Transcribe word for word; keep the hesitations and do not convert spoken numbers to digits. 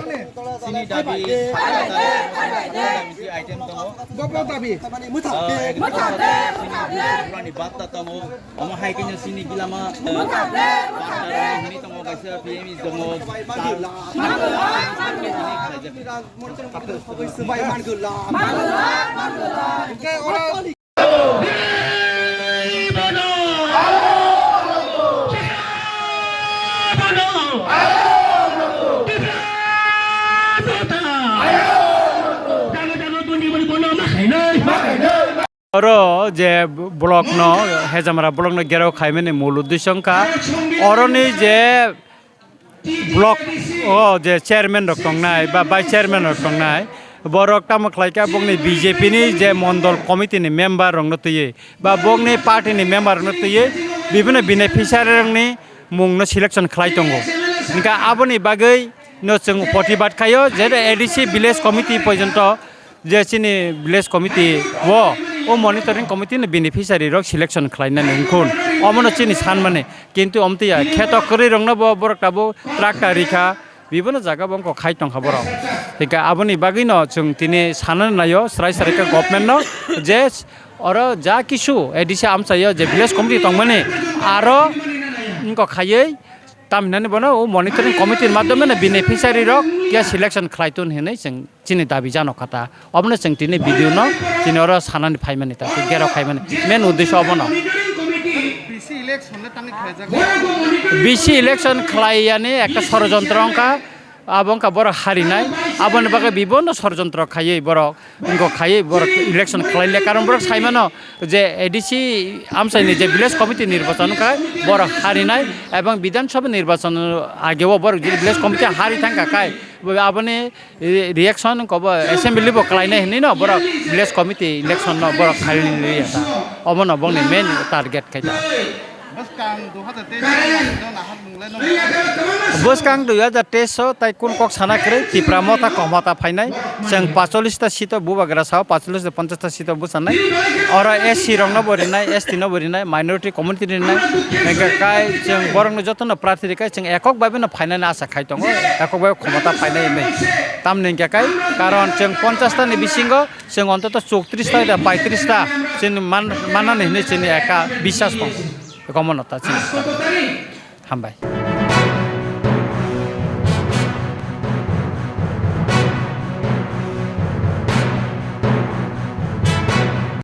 Sini dabi, item tongo. Agriculture sini, sini bata tongo. Omo hai khe sini gilama, eh, bata hini tongo, kaisa P M E tongo. Oro je block no, Hejamara block no gherao khaimani mul uddesho wngkha oroni je block o je chairman rok tongnai ba vice chairman rok tongnai, borok tamo khlaikha bongni B J P ni je mondol committee ni member rokno twiwi ba bongni party ni member rokno twiwi bibhinno beneficiary rokni mungno selection khlai tongo. Hinkhe aboni bagwi no chwng protibad khaio je A D C village committee porjonto je chini village committee o, o monitoring committee ni beneficiary rok selection khlainani hwnkhun omono chini sanmani. Kintu omtwi ya kheto kwrwi rokno bo borok tabuk tractor rikha, bibhinno jaga bo wngkha khai tongkha borok. Hinkhe aboni bagwino chwng tini sanani naio srai srai khe government no je oro ja kisu A D C amchaio je village committee tongmani aro wngkha khaiwi tamhinani bono o monitoring committee ni madhyome no beneficiary rok ya selection khlai ton hinwi chwng chini dabi jano kha ta. Obono chwng tini video no tini oro sanani phaimani ta, tei gero khaimani main uddesho obono. B C election le tangwi khlaijak. B C election khlaiyani ekta sorojontro wngkha, abo wngkha borok harinai, aboni bagwi bibhinno sorojontro khaiwi borok wngkha khaiwi borok election khlai le, karon borok saimano je A D C amchaini je village committee nirbachon wngkha borok harinai, ebong Bidhan Sabha nirbachon ageo borok je village committee hari thangkha khai, aboni Re-, reaction wngkha bo assembly bo khlainai hinwi no borok village committee election no borok khailwi ya ta. Omo no bongni main target khai ta. Bwskang dui hajar teis o tai kun kok sana kwrwi Tipra Motha Komotha phainai. Chwng pacholis ta seat o bubagra sao, pacholis ta ponchas ta seat o bwchanai. Oro S C rok no bo rinai, S T no bo rinai, minority community rinai. Hingkhe kai chwng borok no joto no prarthi rikai chwng ekok bai no phainani asa khai tongo, ekok bai khomota phainai hinwi. Tamni hingkhe kai, karon chwng ponchas ta ni bisingo chwng ontoto chowtris ta da paitris ta chini man-, mannani hinwi chini ekha biswas tongo. Ekomono ta chini. Hambai.